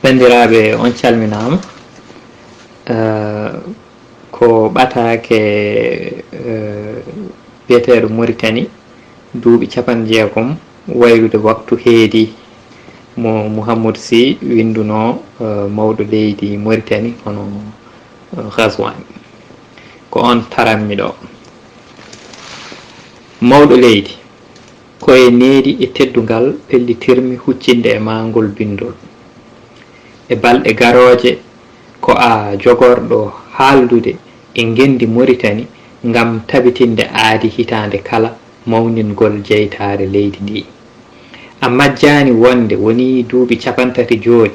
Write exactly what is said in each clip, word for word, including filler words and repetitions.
Banndiraaɓe, on calminaama. Eh, ko ɓataake, eh, biyeteeɗo Mauritanie, duuɓi capanɗe jeegom waylude waktu heedi mo Mouhamadou Sy winndunoo, eh, mawɗo leydi Mauritanie, hono, eh, Ghazouani. Ko on taranmi ɗo. Mawɗo leydi, ko e needi e teddungal pellitirmi huccinde e maa ngol binndol. E balɗe garooje, ko a jogorɗo haaldude e ngenndi Mauritanie ngam tabitinde aadi hitaande kala mawningol jeytaare leydi ndi. A majjaani wonde wonii duuɓi capanɗe tati jooni,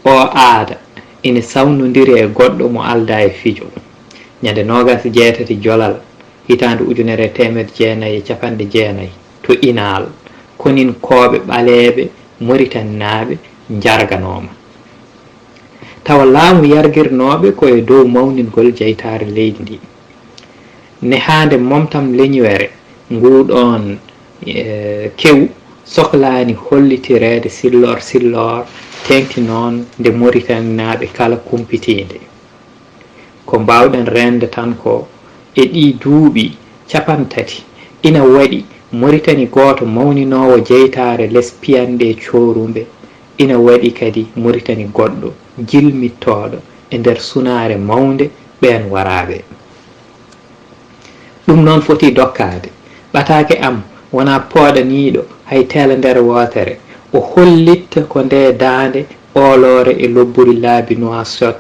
oo aada ina sawnondiri e goɗɗo mo aldaa e fijo. Ñande noogas e jeetati Jolal, hitaande ujunere e teemedde jeenayi e capanɗe jeenayi, to Inaal, koninkooɓe ɓaleeɓe Moritaninaaɓe njarganooma. Tawa laamu yargirnooɓe ko e dow mawningol jeytaare leydi ndi. Nehaande momtam leñuere, nguɗoon, eh, kewu soklaani hollitireede silloor silloor, teeŋti noon nde Moritaninaaɓe kala kumpitiinde. Ko mbaawɗen reende tan ko, e ɗii duuɓi capanɗe tati, ina waɗi Moritani gooto mawninoowo jeytaare les piyanɗe coorumɓe, ina waɗi kadi Moritani goɗɗo jilmittooɗo e nder sunaare mawnde ɓeen waraaɓe. Ɗum noon foti dokkaade. Ɓataake am wonaa pooɗaniiɗo hay teelendere wootere. O hollitta ko nde daande ooloore e lobburi laabi Nouakchott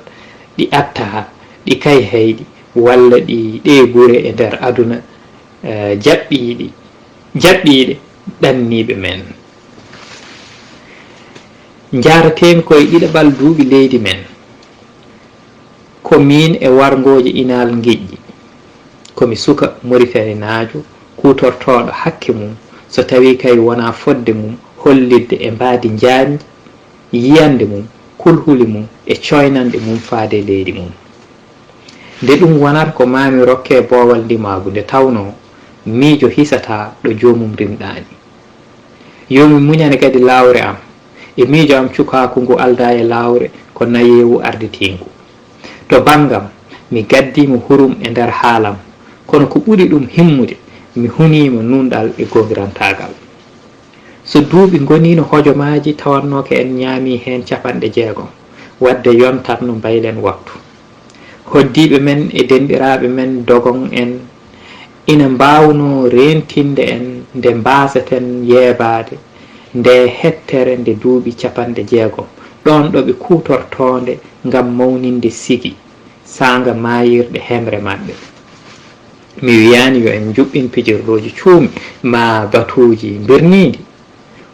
ɗi attaa, ɗi Kayhayɗi, walla ɗi ɗee gure e nder aduna, eh, jaɓɓiiɗi, jaɓɓiiɗe ɗanniiɓe men. Njaarateemi ko e ɗiɗaɓal duuɓi leydi men. Ko miin e warngooji Inaal ngiƴƴi. Ko mi suka Moritaninaajo kuutortooɗo hakke mum, so tawii kay wonaa fotde mum hollitde e mbaadi njaajndi yiyannde mum, kulhuli mum e cooynanɗe mum faade e leydi mum. Nde ɗum wonata ko maa mi rokke boowal ndimaagu nde tawnoo miijo hisataa ɗo joomum rimɗaani. Yo mi muñane kadi laawre am, e miijo am cukaaku ngu aldaa e laawre ko nayeewu arditiingu. To banngam, mi gaddiima hurum e nder haalam, kono ko ɓuri ɗum himmude, mi huniima nuunɗal e goongirantaagal. So duuɓi ngoniino hojomaaji, tawatnooka en ñaamii heen capanɗe jeegom, waɗde yontatno mbaylen waktu. Hoɗdiiɓe men e denɗiraaɓe men dogon en ina mbaawnoo reentinde en nde mbaaseten yeebaade ndee hettere nde duuɓi capanɗe jeegom, ɗoon ɗo ɓe kuutortoo nde ngam mawninde sigi saanga maayirɗe hemre maɓɓe. Mi wiyaani yo en njuɓɓin pijirlooji cuumi maa batuuji mbirniindi.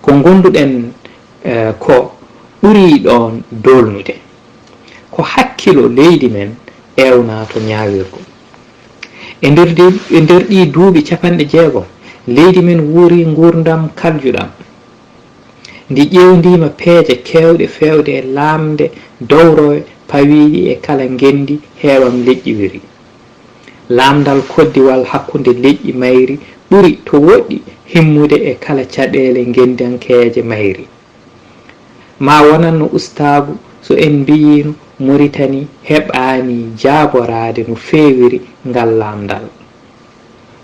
Ko ngonduɗen, eh, ko ɓuri ɗoon doolnude. Ko hakkilo leydi men ewnaa to ñaawirgol. E nder de-, e nder ɗii duuɓi capanɗe jeegom, leydi men wuuri nguurndam kaljuɗam. Ndi ƴeewndiima peeje keewɗe feewde e laamɗe dowrowe pawiiɗi e kala ngenndi heewam leƴƴi wiri. Laamndal koddiwal hakkunde leƴƴi mayri ɓuri to woɗɗi himmude e kala caɗeele ngenndankeeje mayri. Ma wonanno ustaagu so en mbiyiino Moritani heɓaani jaaboraade no feewiri ngal laamndal.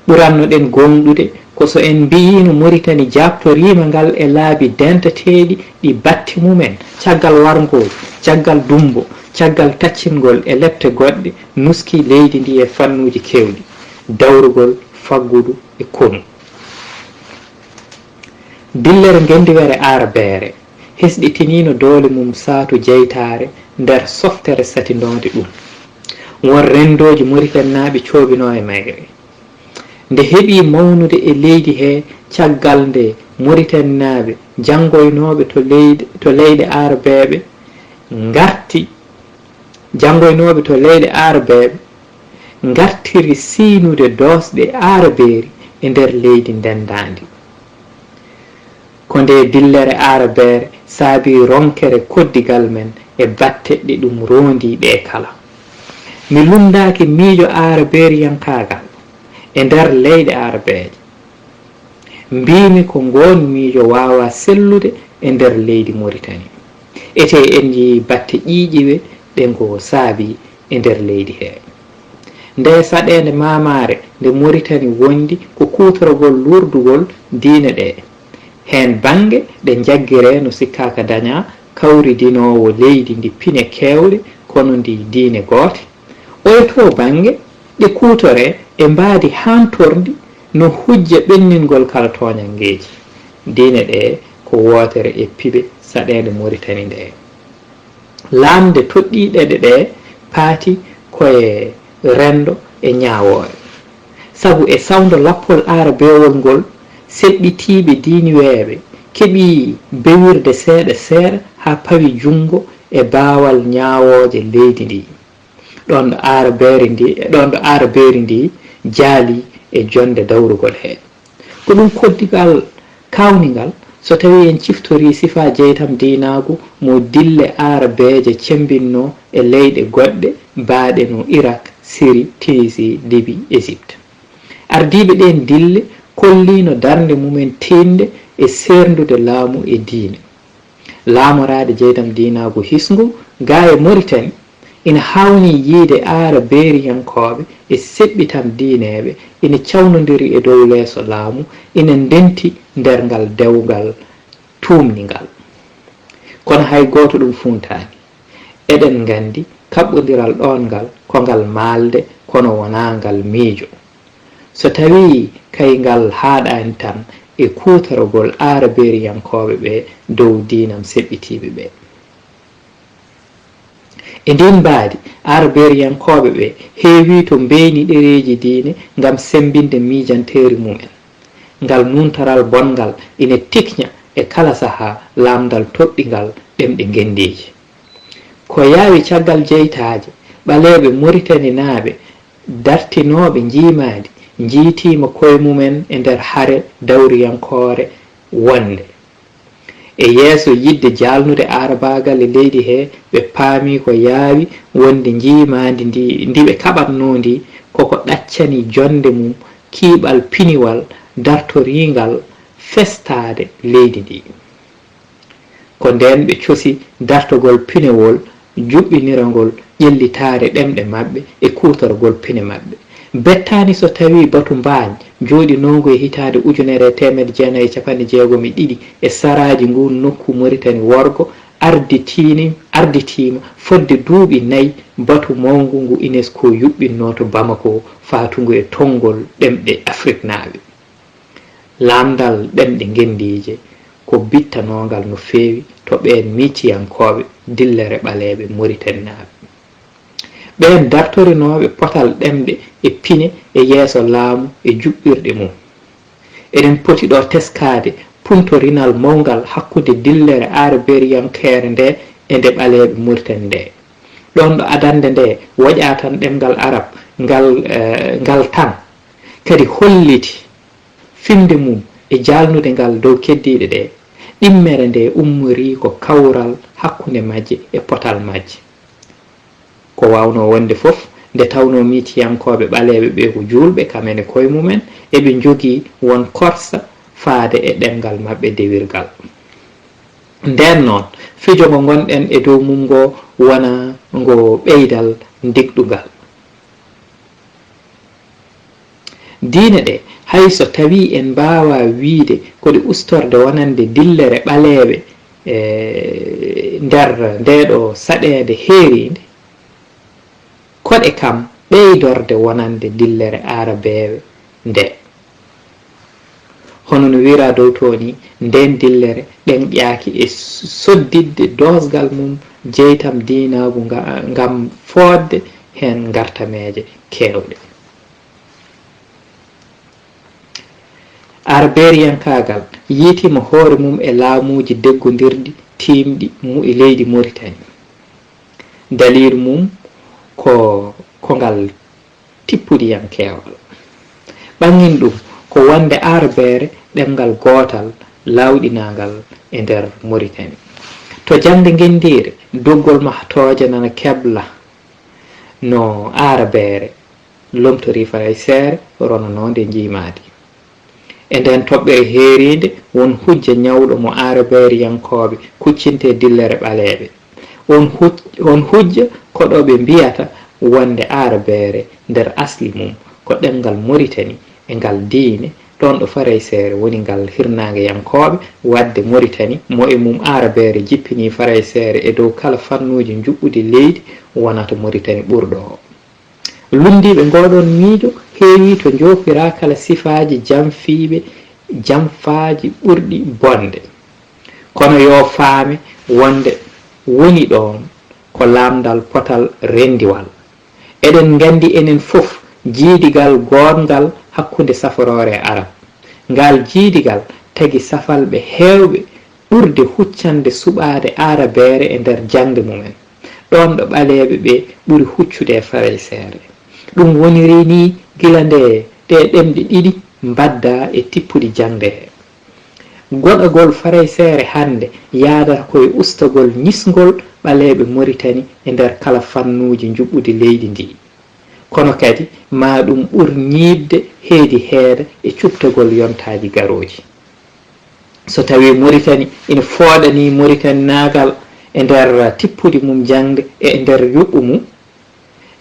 Ɓuranno-ɗen gooŋɗude ko so en mbiyiino Moritani jaabtoriima ngal e laabi denteteeɗi ɗi batti mum en, caggal warngooji, caggal dummbo, caggal taccingol e lepte goɗɗe, nuski leydi ndi e fannuuji keewɗi, dawrugol, faggudu e konu. Dillere ngenndiwere aarabeere hesɗitiniino doole mum saatu jeytaare nder softere satindoonde ɗum. Won renndooji Moritaninaaɓe coobinoo e mayre. Nde heɓi mawnude e leydi hee, caggal nde Moritaninaaɓe janngoynooɓe to leyɗe, to leyɗe aarabeeɓe ngarti, janngoynooɓe to leyɗe aarabeeɓe ngartiri siynude doosɗe aarabeeri e nder leydi ndenndaandi. Ko nde dillere aarabeere saabii ronkere koddigal men e batte ɗe ɗum roondii ɗee kala. Mi lunndaaki miijo aarabeeriyankaagal e nder leyɗe aarabeeje. Mbiimi ko ngoon miijo waawaa sellude e nder leydi Moritani. Etee en njiyii batte ƴiiƴiiɓe ɗe ngo saabii e nder leydi hee. Ndee saɗeende maamaare nde Moritani wondi ko kuutoragol luurdugol diine ɗee. Heen bannge ɗe njaggiree no sikkaaka dañaa kawridinoowo leydi ndi pine keewɗe kono ndi diine goote. Oya too bannge ɗe kuutoree e mbaadi haantorndi no hujja ɓenningol kala tooñanngeeji. Diine ɗee ko wootere e piɓe saɗeende Moritani ndee. Laamɗe toɗɗiiɗe ɗe ɗee paati ko e renndo e ñaawoore. Sabu e sawndo lappol aarabeewol ngol, seɓɓitiiɓe diiniweeɓe keɓii bewirde seeɗa seeɗa haa pawi junngo e baawal ñaawooje leydi ndii. Ɗoon ɗo aarabeere ndii, ɗoon ɗo aarabeere ndii jaali e jonnde dawrugol hee. Ko ɗum koddigal kaawningal so tawii en ciftorii sifaa jeytam diinaagu mo dille aarabeeje cembinnoo e leyɗe goɗɗe baaɗe no Irak, Siri, Tiniisi, Libi, Ejipt. Ardiiɓe ɗeen dille kolliino darnde mumen tiiɗnde e seerndude laamu e diine. Laamoraade jeytam diinaagu hisngu gaa e Moritani ina haawnii yiyde aarabeeriyankooɓe e seɓɓitam diineeɓe ina cawnondiri e dow leeso laamu, ina ndenti nder ngal dewgal tuumningal. Kono hay gooto ɗum fuuntaani. Eɗen nganndi kaɓɓondiral ɗoon ngal ko ngal maalde kono wonaa ngal miijo. So tawii kay ngal haaɗaani tan e kuutoragol aarabeeriyankooɓe ɓee dow diinam seɓɓitiiɓe ɓee. E ndiin mbaadi, aarabeeriyankooɓe ɓee heewii to mbeeyni ɗereeji diine ngam semmbinde miijanteeri mumen. Ngal nuuntaral bonngal ina tikña e kala sahaa laamndal toɗɗingal ɗemɗe ngenndiije. Ko yaawi caggal jeytaaje, ɓaleeɓe Moritaninaaɓe dartinooɓe njiimaandi njiytiima koye mumen e nder hare dawriyankoore wonde. E yeeso yiɗde jaalnude aarabaagal e leydi hee, ɓe paami ko yaawi wonde njiimaandi ndi, ndi ɓe kaɓatnoo ndi, koko ɗaccani jonnde mum kiiɓal piniwal dartoriingal festaade leydi ndi. Ko ndeen ɓe cosi dartogol pinewol juɓɓinirangol ƴellitaare ɗemɗe maɓɓe e kuutorgol pine maɓɓe. Bettaani so tawii batu Mbaañ jooɗinoongu e hitaande ujunere e teemedde jeenayi e cappanɗe jeegom e ɗiɗi e saraaji nguun nokku Moritani worgo arditiini, arditiima fodde duuɓi nayi batu mawngu ngu UNESCO yuɓɓinnoo to Bamako, faatungu e tonngol ɗemɗe Afriknaaɓe. Laamndal ɗemɗe ngenndiije ko bittanoongal no feewi to ɓeen miijiyankooɓe dillere ɓaleeɓe Moritaninaaɓe. Ɓeen dartorinooɓe potal ɗemɗe e pine e yeeso laamu e juɓɓirɗe mum. Eɗen poti ɗo teskaade puntorinal mawngal hakkunde dillere aarabeeriyankeere ndee e nde ɓaleeɓe Moritani ndee. Ɗoon ɗo adannde ndee woƴaa tan ɗemngal Arab ngal, eh, ngal tan, kadi holliti fiɓnde mum e jaalnude ngal dow keddiiɗe ɗee, ɗimmere ndee ummorii ko kawral hakkunde majje e potal majje. Ko waawnoo wonde fof, nde tawnoo miijiyankooɓe ɓaleeɓe ɓee ko juulɓe, kam en e koye mumen, eɓe njogii won korsa faade e ɗemngal maɓɓe dewirgal. Ndeen noon, fijo ngo ngon-ɗen e dow mum ngoo wonaa ngo ɓeydal ndigɗungal. Diine ɗee, hay so tawii en mbaawaa wiyde ko ɗe ustorde wonande dillere ɓaleeɓe e nder ndeeɗoo saɗeende heeriinde, ko ɗe kam ɓeydorde wonande dillere aarabeewe ndee. Hono no wiyraa dow too nii, ndeen dillere ɗeŋƴaaki e sodditde doosgal mum jeytam diinaagu nga-, ngam fooɗde heen ngartameeje keewɗe. Aarabeeriyankaagal yiytiima hoore mum e laamuuji deggondirɗi tiimɗi mu e leydi Moritani. Daliilu mum ko, ko ngal tippuɗiyankeewal. Ɓangin ɗum ko wonde aarabeere ɗemngal gootal laawɗinaangal e nder Moritani. To jaŋde ngenndiire, doggol mahtooje nana kebla no aarabeere lomtorii farayseere rononoonde njiimaandi. E nden toɓɓere heeriinde, won hujja ñawɗo mo aarabeeriyankooɓe kuccinte dillere ɓaleeɓe. On huj-, on hujja ko ɗo ɓe mbiyata wonde aarabeere nder asli mum ko ɗemngal Moritani e ngal diine, ɗoon ɗo Farayseere woni ngal hirnaangeyankooɓe, waɗde Moritani mo e mum aarabeere jippinii Farayseere e dow kala fannuuji njuɓɓudi leydi wonata Moritani ɓurɗo o. Lunndiiɓe ngooɗoon miijo heewii to njoofiraa kala sifaaji jamfiiɓe jamfaaji ɓurɗi bonde. Kono yo faame wonde woni ɗoon ko laamndal potal renndiwal. Eɗen nganndi enen fof jiidigal goodngal hakkunde saforoore e Arab. Ngaal jiidigal tagi safalɓe heewɓe ɓurde huccande suɓaade aarabeere e nder jaŋde mumen, ɗoon ɗo ɓaleeɓe ɓe ɓuri huccude e Farayseere. Ɗum woniri nii gila nde ɗee ɗemɗe ɗiɗi mbaddaa e tippudi jaŋde hee. Goɗagol Farayseere hannde yaadata ko e ustagol ñisngol ɓaleeɓe Moritani e nder kala fannuuji njuɓɓudi leydi ndii. Kono kadi, maa ɗum ɓur ñiiɓde heedi heeda e cuɓtagol yontaaji garooji. So tawii Moritani ina fooɗanii Moritaninaagal e nder tippudi mum jaŋde e e nder yuɓɓu mum,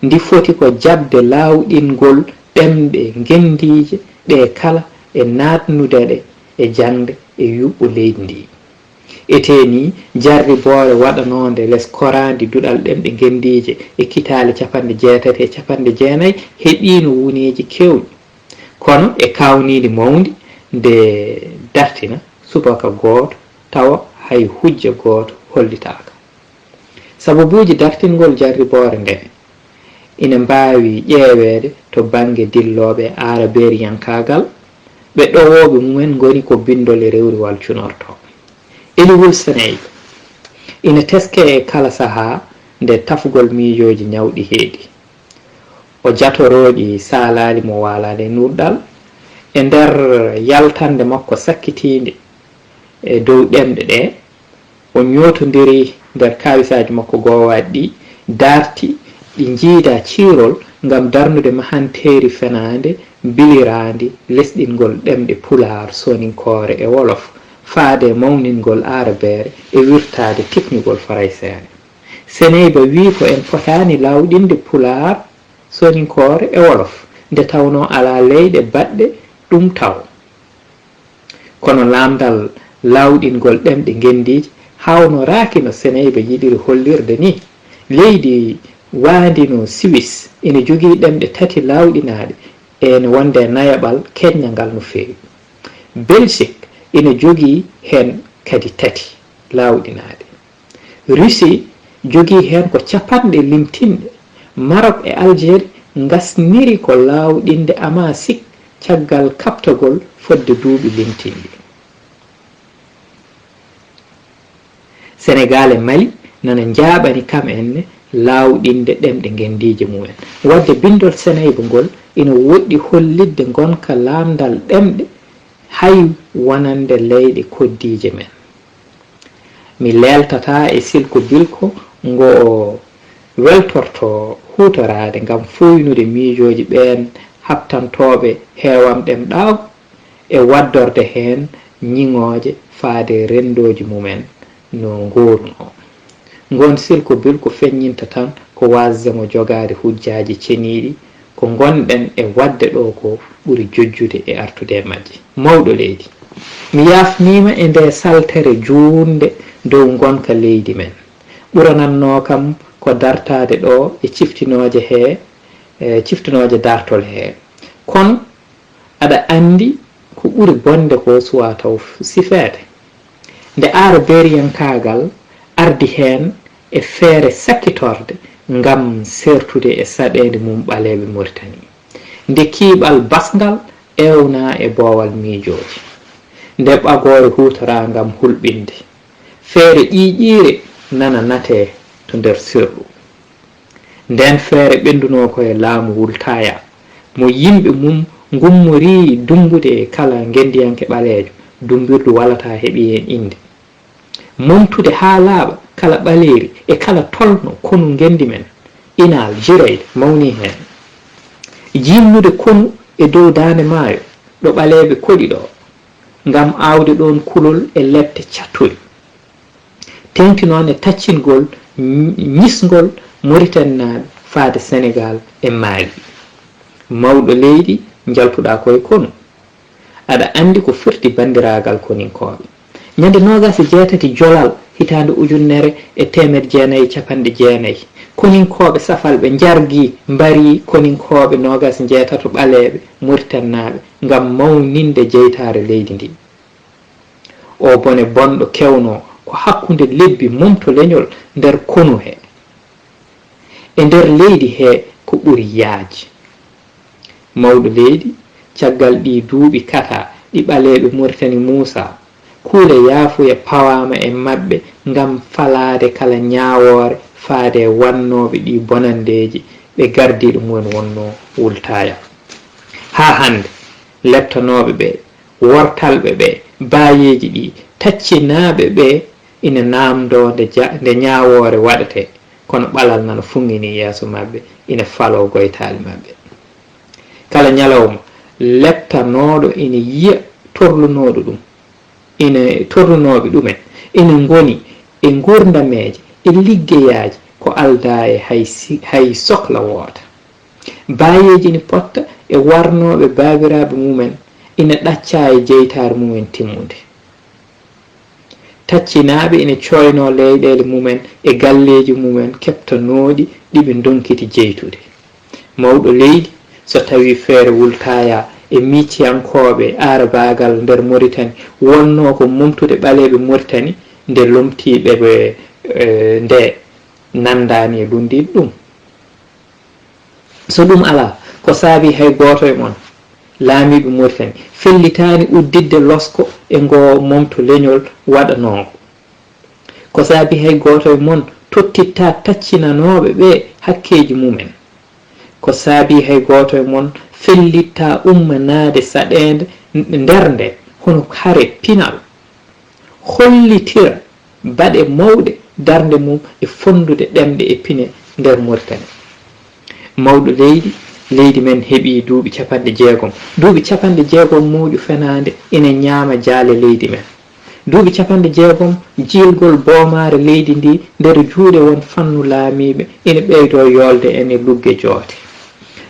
ndi foti ko jaɓde laawɗingol ɗemɗe ngenndiije ɗee kala e naatnude ɗe e jaŋde e yuɓɓu leydi ndii. Etee nii, jarriboore waɗanoonde les koraandi Duɗal Ɗemɗe Ngenndiije e kitaale cappanɗe jeetati e cappanɗe jeenayi heɓiino wuneeji keewɗi. Kono e kaawniindi mawndi, nde dartina subaka gooto tawa hay hujja gooto hollitaaka. Sababuuji dartingol jarriboore ndee ina mbaawi ƴeeweede to bannge dillooɓe aarabeeriyankaagal, ɓe ɗowooɓe mumen ngoni ko binndol e rewriwal cunortoo. Eliwul Seneyba ina teskee e kala sahaa nde tafgol miijooji ñawɗi heedi. O jatorooɗi saalaali mo waalaade e nuurɗal. E nder yaltannde makko sakkitiinde e dow ɗemɗe ɗee, o ñootondiri nder kaawisaaji makko goowaaɗi ɗi, daarti, ɗi njiida ciirol ngam darnude mahanteeri fenaande mbiliraandi lesɗingol ɗemɗe Pulaar, Sooninkoore e Wolof, faade e mawningol Aarabeere e wirtaade tiknigol Farayseere. Seneyba wiyi ko en potaani laawɗinde Pulaar, Sooninkoore e Wolof, nde tawnoo alaa leyɗe baɗɗe ɗum tawo. Kono laamndal laawɗingol ɗemɗe ngenndiije haawnoraaki no Seneyba yiɗiri hollirde nii. Leydi waandi no Siwis ina jogii ɗemɗe tati laawɗinaaɗe, e ene wonde e nayaɓal keednangal no feewi. Belgique ina jogii heen kadi tati laawɗinaaɗe. Russie jogii heen ko capanɗe limtinɗe. Maroc e Algérie ngasniri ko laawɗinde Amasik caggal kaɓtagol fodde duuɓi limtinɗi. Senegaal e Mali nana njaaɓani kam en ne laawɗinde ɗemɗe ngenndiije mumen. Waɗde binndol Seneyba ngol ina woɗɗi hollitde ngonka laamndal ɗemɗe hay wonande leyɗe koddiije men. Mi leeltataa e silko bilko ngo o weltortoo huutoraade ngam fooynude miijooji ɓeen haɓtantooɓe heewam ɗemɗaagu e waddorde heen ñiŋooje faade renndooji mumen no ngoorunoo. Ngoon silko bilko feññinta tan ko waasde mo jogaade hujjaaji ceniiɗi, ko ngon-ɗen e waɗde ɗoo ko ɓuri jojjude e artude e majje. Mawɗo leydi, mi yaafniima e ndee saltere juutnde dow ngonka leydi men. Ɓuranatnoo kam ko dartaade ɗoo e ciftinooje hee, e ciftinooje daartol hee. Kono aɗa anndi ko ɓuri bonde ko suwaa taw sifeede. Nde aarabeeriyankaagal ardi heen e feere sakkitorde ngam seertude e saɗeende mum ɓaleeɓe Moritani. Nde kiiɓal basngal eewnaa e boowal miijooji. Nde ɓagoore huutoraa ngam hulɓinde. Feere ƴiiƴiire nana natee to nder sirlu. Ndeen feere ɓenndunoo ko e laamu wultaaya, mo yimɓe mum ngummorii dummbude e kala ngenndiyanke ɓaleejo, dummbirdu walataa heɓi heen innde. Momtude haa laaɓa kala ɓaleeri e kala tolno konu ngenndi men, inaal, jirayde, mawnii heen. Jiimnude konu e dow daande maayo, ɗo ɓaleeɓe koɗi ɗoo, ngam aawde ɗoon kulol e lepte cattuɗe. Teeŋti noon e taccingol ñisngol Moritaninaaɓe faade Senegaal e Maali. Mawɗo leydi, njaltuɗaa ko e konu. Aɗa anndi ko firti banndiraagal koninkooɓe. Ñande noogas e jeetati Jolal hitaande ujunere e teemedde jeenayi e capanɗe jeenayi, koninkooɓe safalɓe njargi mbari koninkooɓe noogas e njeetato ɓaleeɓe Moritaninaaɓe ngam mawninde jeytaare leydi ndi. O bone bonɗo kewnoo ko hakkunde lebbi momto leñol nder konu he. E nder leydi he ko ɓuri yaaj. Mawɗo leydi, caggal ɗii duuɓi kata ɗi ɓaleeɓe Moritani muusaa, kuule yaafuya pawaama e maɓɓe ngam falaade kala ñaawoore faade e wannooɓe ɗii bonanndeeji ɓe gardiiɗo mumen wonnoo wultaaya. Haa hannde, leptanooɓe ɓe, wortalɓe ɓe, baayeeji ɗi, taccinaaɓe ɓe ina naamndoo nde ja- nde ñaawoore waɗetee, kono ɓalal nana fuŋŋinii yeeso maɓɓe, ina faloo goytaali maɓɓe. Kala ñalawma, leptanooɗo ina yiya torlunooɗo ɗum, ina torlunooɓe ɗumen ina ngoni e nguurdameeje e liggeyaaji ko aldaa e hay si- hay sokla woota. Baayeeji ina potta e warnooɓe baabiraaɓe mumen ina ɗaccaa e jeytaare mumen timmunde. Taccinaaɓe ina cooynoo leyɗeele mumen e galleeji mumen keɓtanooɗi ɗi ɓe ndonkiti jeytude. Mawɗo leydi, so tawii feere wultaaya e miiciyankooɓe aarabaagal nder Moritani wonnoo ko momtude ɓaleeɓe Moritani nde lomtii ɓe ɓe nde nanndaani e lunndiiɓe ɗum. So ɗum alaa, ko saabii hay gooto e mon, laamiiɓe Moritani, fellitaani udditde losko e ngoo momto leñol waɗanoongo? Ko saabii hay gooto e mon tottittaa taccinanooɓe ɓee hakkeeji mumen? Ko saabii hay gooto e mon fellittaa ummanaade saɗeende nder nde hono hare pinal? Hollitira baɗe mawɗe darnde mum e fonndude ɗemɗe e pine nder Moritani. Mawɗo leydi, leydi men heɓii duuɓi capanɗe jeegom. Duuɓi capanɗe jeegom muuƴu fenaande ina ñaama jaale leydi men. Duuɓi capanɗe jeegom jiilgol boomaare leydi ndi nder juuɗe won fannu laamiiɓe ina ɓeydoo yoolde en e lugge joote.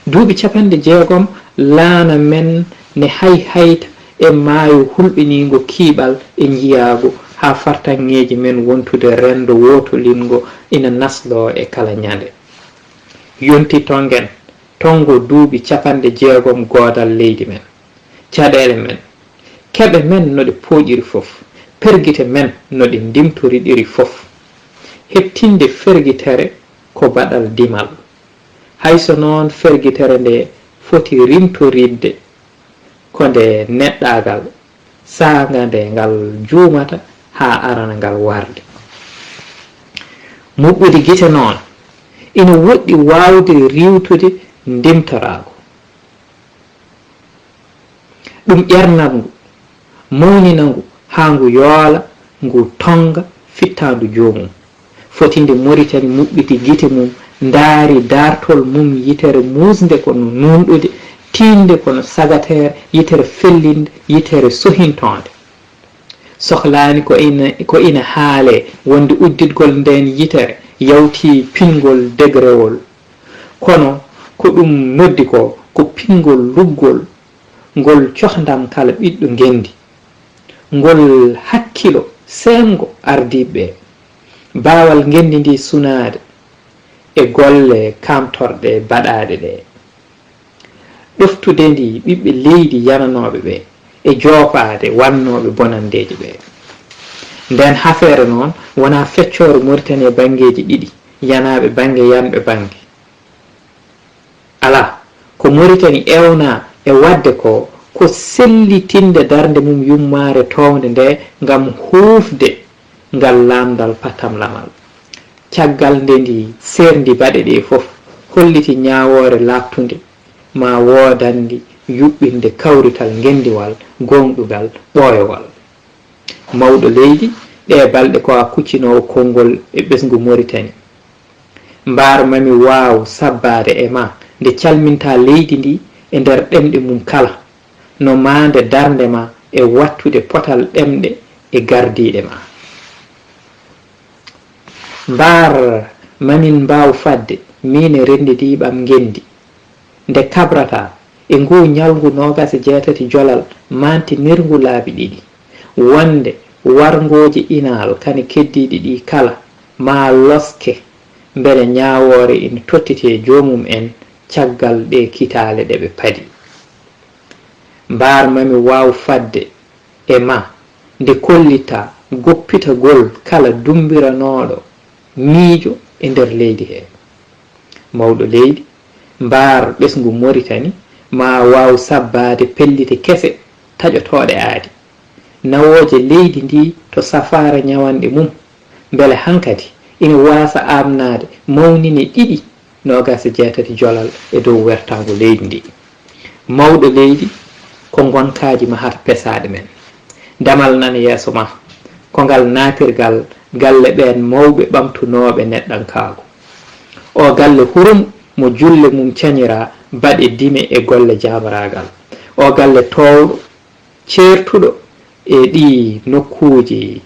Duuɓi capanɗe jeegom laana men ne hay hayta e maayo hulɓiniingo kiiɓal e njiyaagu haa fartaŋŋeeji men wontude renndo wootolingo ina nasloo e kala ñande. Yonti tonngen tonngo duuɓi capanɗe jeegom goodal leydi men. Caɗeele men, keɓe men no ɗe pooƴiri fof, pergite men no ɗe ndimtoriɗiri fof. Heɓtinde fergitere ko baɗal dimal. Hay so noon fergitere nde foti rimtoritde ko nde neɗɗaagal, saanga nde ngal juumata haa arana ngal warde. Muɓɓude gite noon ina woɗɗi waawde riiwtude ndimtoraagu. Ɗum ƴernat ngu, mawnina ngu haa ngu yoola, ngu tonnga fittaandu joomum. Foti nde Moritani muɓɓiti gite mum, ndaari daartol mum yitere muusnde kono nuunɗude, tiiɗnde kono sagateere, yitere fellinde, yitere sohintoonde. Sohlaani ko ina, ko ina haalee wonde udditgol ndeen yitere yawtii pingol degrewol. Kono ko ɗum noddi ko, ko pingol luggol ngol cohndam kala ɓiɗɗo ngenndi. Ngol hakkilo seemgo ardiiɓe ɓe, baawal ngenndi ndi sunaade e golle kaamtorɗe baɗaaɗe ɗe. Ɗoftude ndi ɓiɓɓe leydi yananooɓe ɓe e joopaade wannooɓe bonanndeeji ɓe. Ndeen hafeere noon wonaa feccoore Moritani e banngeeji ɗiɗi, yanaaɓe bannge, yanɓe bannge. Alaa, ko Moritani ewnaa e waɗde ko, ko sellitinde darnde mum yummaare toownde nde ngam huufde ngal laamndal patamlamal. Caggal nde ndi seerndi baɗe ɗe fof holliti ñaawoore laaɓtunde, ma woodandi yuɓɓinde kawrital ngenndiwal, gooŋɗugal, ɓooyowal. Mawɗo leydi, ɗee balɗe ko a kuccinoowo konngol e ɓesngu Moritani. Mbaar mami waaw sabbaade e ma nde calmintaa leydi ndi e nder ɗemɗe mum kala, no maa nde darnde ma e waɗtude potal ɗemɗe e gardiiɗe ma. Mbaar ma min mbaaw fadde, miin e renndidiiɓam ngenndi, nde kabrata e nguu ñalngu noogas e jeetati jolal maantinirngu laabi ɗiɗi, wonde warngooji inaal kane keddiiɗi ɗii kala maa loske, mbele ñaawoore ina tottitee joomum en caggal ɗee kitaale ɗe ɓe padi. Mbaar ma mi waaw fadde e ma nde kollita goppitagol kala dummbiranooɗo miijo e nder leydi hee. Mawɗo leydi, mbaar ɓesngu Moritani maa waaw sabbaade pellite kese taƴotooɗe aadi, nawooje leydi ndii to safaara ñawanɗe mum, mbele hankadi ina waasa aamnaade mawni ne ɗiɗi noogas e jeetati jolal e dow wertaango leydi ndii. Mawɗo leydi, ko ngonkaaji mahata pesaaɗe men. Damal nan yeeso ma, ko ngal naatirgal galle ɓeen mawɓe ɓamtunooɓe neɗɗankaagu. Oo galle hurum mo julle mum cañiraa baɗe dime e golle jaabaraagal. Oo galle toowɗo, ceertuɗo e ɗii nokkuuji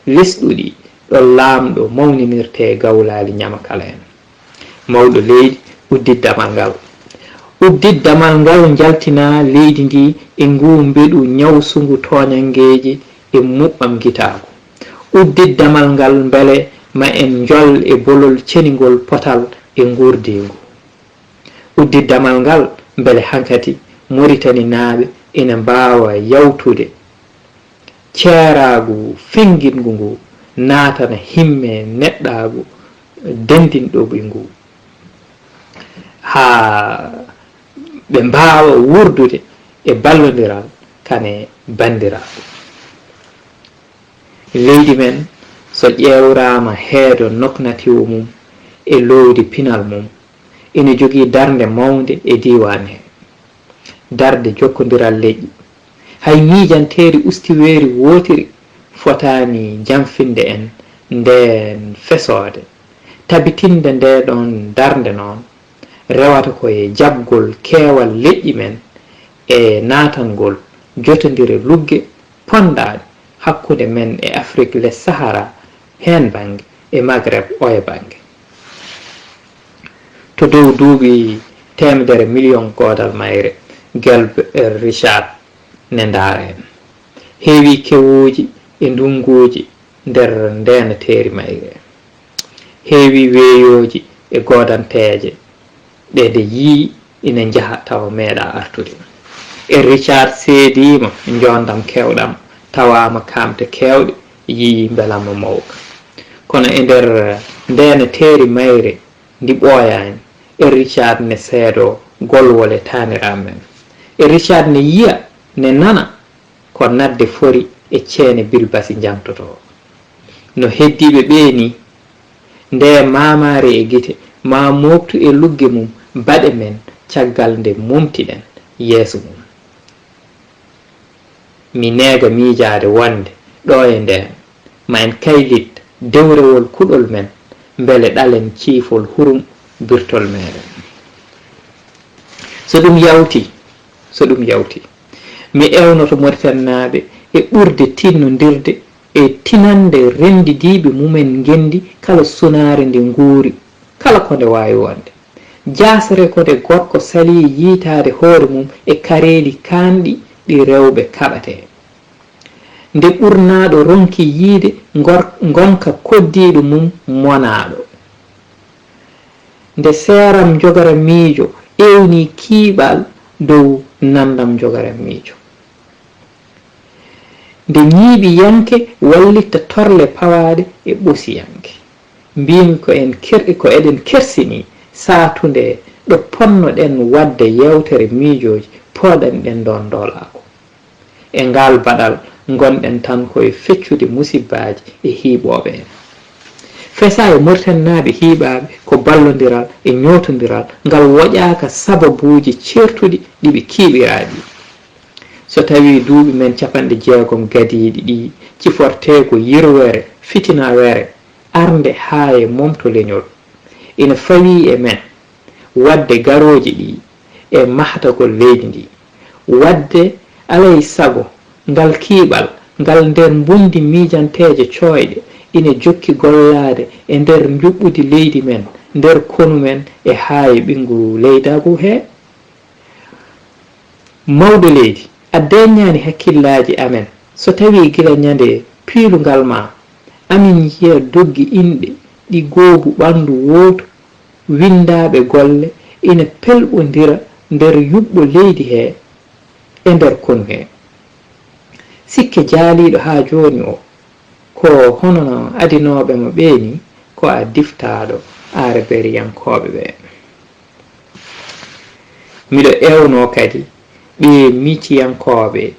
lesɗuɗi ɗo laamɗo mawninirtee gawlaali ñamakala en. Mawɗo leydi, uddit damal ngal. Uddit damal ngal njaltinaa leydi ndii e nguu mbeɗu ñawsungu tooñanngeeji e muɓɓam ngitaagu. Uddit damal ngal mbele ma en njol e bolol ceningol potal e nguurdiingu. Uddit damal ngal mbele hankadi Moritaninaaɓe ina mbaawa yawtude ceeraagu fennginngu ngu naatana himme neɗɗaagu denndinɗo ɓe ngu, haa ɓe mbaawa wuurdude e ballondiral kane banndiraagu. Leydi men, so ƴeewraama heedo noknatiwo mum e loowdi pinal mum, ina jogii darnde mawnde e diiwaan he, darnde jokkondiral leƴƴi. Hay miijanteeri ustiweeri wootiri fotaani jamfinde en ndeen fesoode. Tabitinde ndee ɗoon darnde noon, rewata ko e jaɓgol keewal leƴƴi men e naatangol jotondire lugge ponndaaɗe hakkunde men e Afrik les Sahara heen bannge e Maghreb oya bannge. To dow duuɓi teemedere miliyoŋ goodal mayre, Gelb e Richard ne ndaara en. Heewi kewuuji e ndunnguuji nder ndeeneteeri mayre. Heewi weeyooji e goodanteeje ɗe nde yii ina njaha tawa meeɗa artude. E Richard seediima njoondam keewɗam, tawaama kaamte keewɗe, yii mbelamma mawka. Kono e nder ndeeneteeri mayre ndi ɓooyaani, e Richard ne seedoo golwole taaniraaɓe men. E Richard ne yiya, ne nana ko nadde fori e ceene bilbasi njaŋtotoo. No heddiiɓe ɓee nii, nde maamaare e gite, maa mooɓtu e lugge mum baɗe men caggal nde momtiɗen yeeso mum. Mi neega miijaade wonde ɗo e ndeen, ma en kaylit dewrewol kuɗol men, mbele ɗalen ciifol hurum birtol meeɗen. So ɗum yawtii, so ɗum yawtii, mi ewnoto Moritaninaaɓe e ɓurde tinnondirde e tinande renndidiiɓe mumen ngenndi kala sunaare nde nguuri, kala ko nde waawi wonde. Jaasre ko nde gorko salii yiytaade hoore mum e kareeli kaanɗi ɗi rewɓe kaɓatee. Nde ɓurnaaɗo ronki yiyde ngor-, ngonka koddiiɗo mum monaaɗo. Nde seeram njogara miijo ewnii kiiɓal dow nanndam njogara miijo. Nde ñiiɓiyanke wallitta torle pawaaɗe e ɓosiyanke. Mbiimi ko en ker-, ko eɗen kersinii saatunde ɗo ponno-ɗen waɗde yeewtere miijooji pooɗani-ɗen ɗoon ndoolaagu. E ngaal baɗal ngon-ɗen tan ko e feccude musibbaaji e hiiɓooɓe en. Fesaa e Moritaninaaɓe hiiɓaaɓe ko ballondiral e ñootondiral ngal woƴaaka sababuuji ceertuɗi ɗi ɓe kiiɓiraa ɗii. So tawii duuɓi men capanɗe jeegom gadiiɗi ɗii cifortee ko yirwere, fitinawere arnde haa e momto leñol, ina fawii e men waɗde garooji ɗii e mahtagol leydi ndii. Waɗde alaa e sago Ngal kiiɓal, ngal nder mbundi miijanteeje cooyɗe, ine jokki gollaade e nder njuɓɓudi leydi men, nder konu men e haa e ɓinngu leydaagu hee. Mawɗo leydi, a deeƴnaani hakkillaaji amen, so tawii gila ñande piilungal ma, amin njiya doggi inɗe ɗi goobu ɓanndu wooto, winndaaɓe golle ina pelɓondira nder yuɓɓo leydi hee e nder konu hee. Sikke jaaliiɗo haa jooni oo, ko hono no adinooɓe mo ɓee nii, ko a diftaaɗo areberiyankooɓe ɓee. Miɗo ewnoo kadi ɓee miiciyankooɓe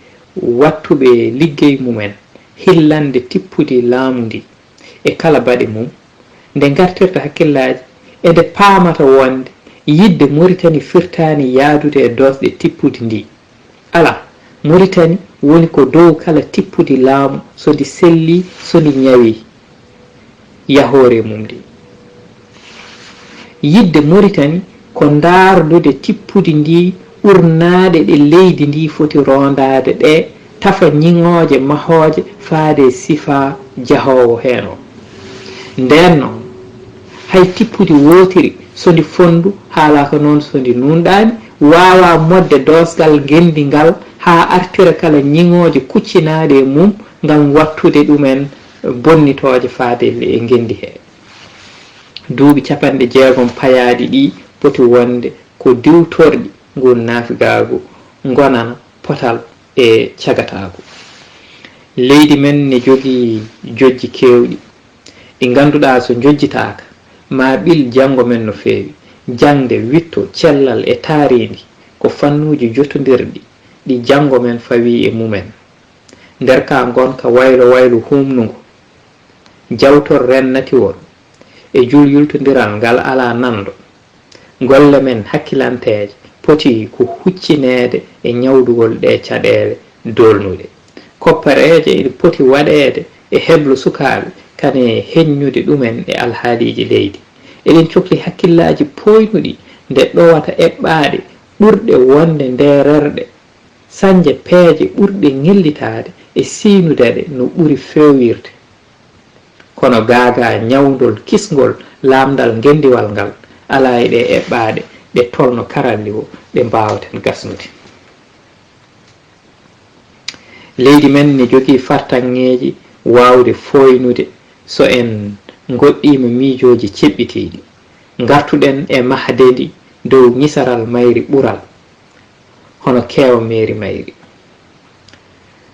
waɗtuɓe liggey mumen hillande tippudi laamu ndii e kala baɗe mum, nde ngartirta hakkillaaji e nde paamata wonde yiɗde Moritani firtaani yahdude e doosɗe tippudi ndii. Alaa, Moritani woni ko dow kala tippudi laamu so ndi sellii, so ndi ñawii yahoore mum ndii. Yiɗde Moritani ko ndaardude tippudi ndii ɓurnaaɗe ɗe leydi ndii foti roondaade ɗee, tafa ñiŋooje mahooje faade e sifaa jahoowo heen oo. Ndeen noon, hay tippudi wootiri, so ndi fonndu, haalaaka noon so ndi nuunɗaani, waawaa moɗde doosgal ngenndi ngal haa artira kala ñiŋooje kuccinaaɗe e mum ngam waɗtude ɗumen bonnitooje faade e ngenndi hee. Duuɓi capanɗe jeegom payaaɗi ɗii poti wonde ko diwtorɗi nguun naafgaagu, ngonana, potal e cagataagu. Leydi men ne jogii jojji keewɗi, ɗi ngannduɗaa so njojjitaaka, maa ɓil janngo men no feewi. Jaŋde, wiɗto, cellal e taariindi ko fannuuji jotondirɗi ɗi janngo men fawii e mumen. Nder kaa ngonka waylo-waylo huumnungu, jawtor rennatiwol e julyultondiral ngal alaa nanndo, golle men hakkilanteeje poti ko huccineede e ñawdugol ɗee caɗeele doolnuɗe. Koppareeje ina poti waɗeede e heblo sukaaɓe kane heññude ɗumen e alhaaliiji leydi. Eɗen cokli hakkillaaji pooynuɗi nde ɗowata eɓɓaaɗe ɓurɗe wonde ndeererɗe, sañde peeje ɓurɗe ŋellitaade e siynude ɗe no ɓuri feewirde. Kono gaagaa ñawndol kisngol laamndal ngenndiwal ngal alaa e ɗee eɓɓaaɗe ɗe tolno karalliwoo ɗe mbaawaten gasnude. Leydi men ne jogii fartaŋŋeeji waawde fooynude so en ngoɗɗiima miijooji ceɓɓitiiɗi. Ngartuɗen e mahde ndi dow ñisaral mayri ɓural, hono keewa meeri mayri.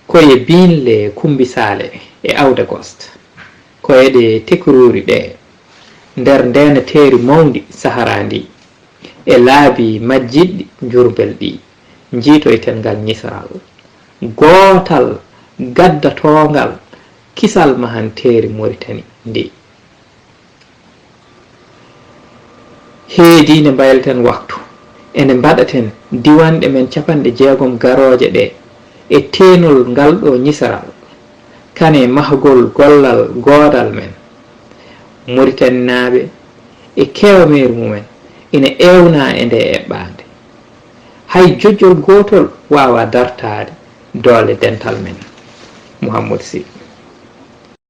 Ko e biinle Kumbisaale e Awde Gost, ko e ɗe tekruuri ɗee, nder ndeeneteeri mawndi Saharaa ndii, e laabi majjiɗɗi Njurbel ɗii, njiytoyten ngal ñisaral gootal gaddatoongal kisal mahanteeri Moritani ndii. Heedii nde mbayleten waktu, ene mbaɗaten diwanɗe men capanɗe jeegom garooje ɗee e teenol ngal ɗoo ñisaral, kane mahgol gollal goodal men. Moritaninaaɓe e keewameeri mumen ina eewnaa e ndee eɓɓaande. Hay jojjol gootol waawaa dartaade doole dental men. Muhammadu Sih.